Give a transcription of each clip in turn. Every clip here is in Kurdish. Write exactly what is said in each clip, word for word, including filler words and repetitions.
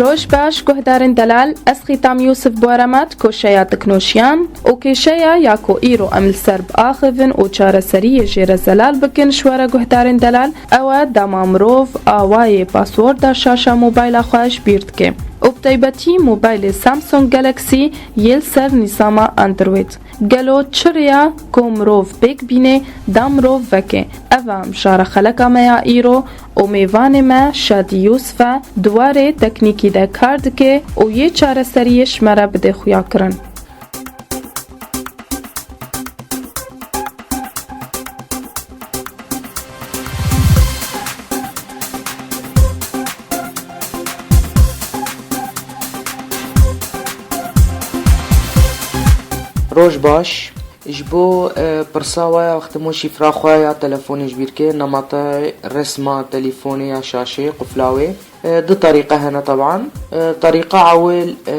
Roj baş, guhdarên delal, ez Xîtam Yûsif Boremat, koşeya teknoşiyan û kêşeya ya ku îro em li ser biaxivin û çareseriyê jê re zelal bikin ji we re guhdarên delal, ew e dema mirov awayê pasworda şaşa mobayla xwe ji bîr dike û bi taybetî mobaylê Samsung Galaxy yê li ser nîzama Android. Gelo çi rêya ku mirov pêk bîne da mirov veke? Ev e mijara xeleka me ya îro û mêvanê me Şadî Yûsif e, di warê teknîkî de kar dike û yê çareseriyê ji me re bide xuyakirin. Roj baş. Ji bo, e, pirsa we ya wextê mo şîfra xwe ya telefonê ji bîr ke, namata resma telefonê ya şaşê, qufla wê. E, du terîqe hene teban. E, terîqa ewil, e,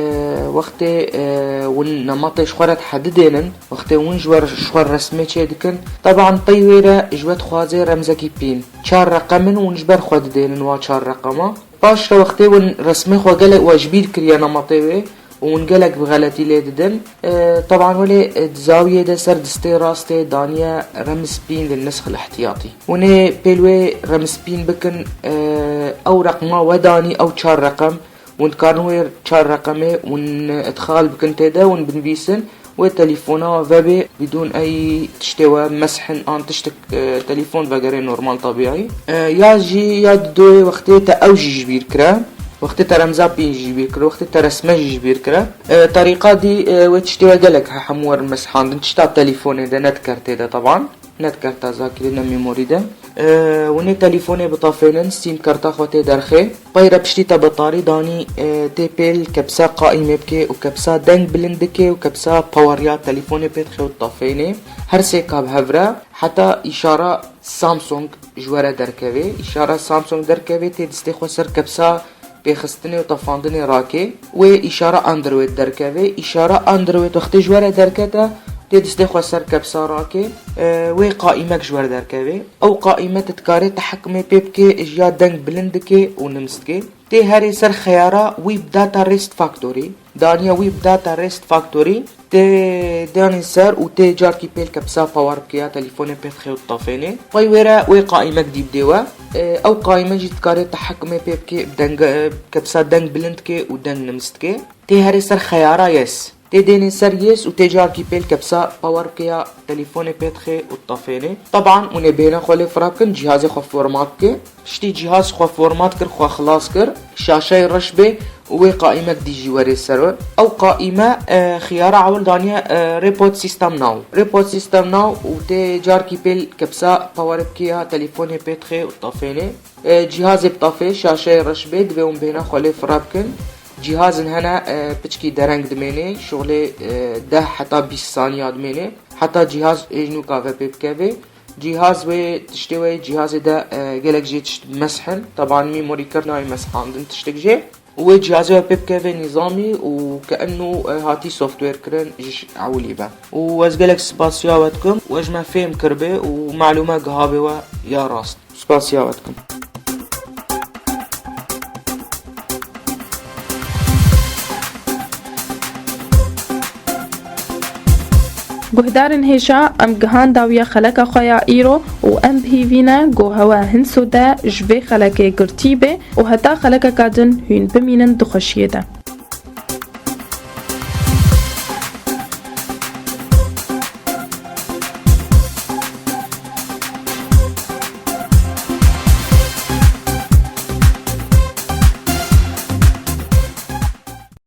wextê, e, win namatê ji xwe re dihedidênin, wextê win ji we, ji xwe resmê çê dikin, teban pey wê re ji we dixwaze remzekî pîn. Çar reqem in, win ji ber xwe didênin wa çar reqema. Paş re wextê win resmê xwe gelek we ji bîr kiriye namatê wê, û hûn gelek bi xeletî lê didin. E, teban welê, e, di zawiyê de ser distê rastê daniye remz pîn li nisxil ihtiyatî. Hûn ê pêl wê remz pîn bikin, e, ew reqma we danî, ew çar reqem, hûn dikarin wê çar reqemê hûn idxal bikin tê de, hûn binivîsin, wê telefona vebê bidûn ey tiştê we meshin an tiştik, e, telefon vegerê normal tabîî. E, ya jî ya didoyê wextê te ew jî ji bîr kire, wextê te remza pîn jî ji bîr kire, wextê te resme jî ji bîr kire. E, terîqa dî, e, wê tiştê we gelek he, hemû werin meshandin. Tişta telefonê de ne di kertê de teban. Ne di kerta zakirê, ne memorî de. E, hûn ê telefonê bitafênin, sîm karta xwe tê derxê. Pey re piştî te betarî danî, e, tê pêl kepsa qaîmê bike û kepsa deng bilind dike û kepsa power ya telefonê pê dixe û dafênê. Her sê ka bi hev re, heta îşara Samsung ji we re derkeve. Îşara Samsung derkeve, tê distê xwe ser kepsa pêxistinê û tefandinê rake. Wê îşara Android derkeve. Îşara Android wextê ji we re derkete, tê distê xwe ser kepsa rake. E, wê qaimek ji we re derkeve. Ew qaîme tu dikarê tehekimê pê bikê, ji ya deng bilind dike û nims dike. Tê herê ser xeyara Web Data Rest Factory. Daniye Web Data Rest Factory. Tê danî ser û tê carkî pêl kepsa power bike ya telefonê pê dixe û dafênê. Pey wê re wê qaimek dî bidê we. E, ew qaîme jî dikarê tehekimê pê bike, deng, e, kepsa deng bilind dike û deng nims dike. Tê herê ser xeyara yes. Tê dênê ser yes û tê carkî pêl kepsa power bike ya telefonê pê dixe û dafênê. Teban hûn ê bêhna xwe lê fira bikin, cîhazê xwe format bike. Piştî cîhaz xwe format kir, xwe xilas kir, şaşeyê reş bê û wê qaimek dî jî werê ser we. Ew qaîme, e, xiyara ewil daniye, e, Reboot System Now. Reboot System Now û tê carkî pêl kepsa power bike ya telefonê pê dixe û dafênê. E, cîhazê bitafê, şaşeyê reş bê, divê hûn bêhna xwe lê fira bikin. Cîhazin hene, e, piçkî dereng dimênê, şixulê, e, deh heta bîst saniya dimênê. Heta cîhaz ê ji nûka ve pê bikeve. Cîhaz wê tiştê wê cîhazê de, e, gelek jê tişt meshin. Teban memorî kir nayê meshandin tiştek jê. Û wê cîhazê wê pê bikeve nîzamî û ke enno, e, hatî software kirin ji ş-, ewilî ve. Û ez gelek spasiya we dikim, we ji me fêm kiribe û malûme gihabe we ya rast. Spasiya we dikim. Guhdarên hêja, em gihan dawiya xeleka xwe ya îro û em bi hîvî ne ku hewe hin sûde ji vê xelekê girtî be û heta xelekeka din hûn bimînin di xweşiyê de.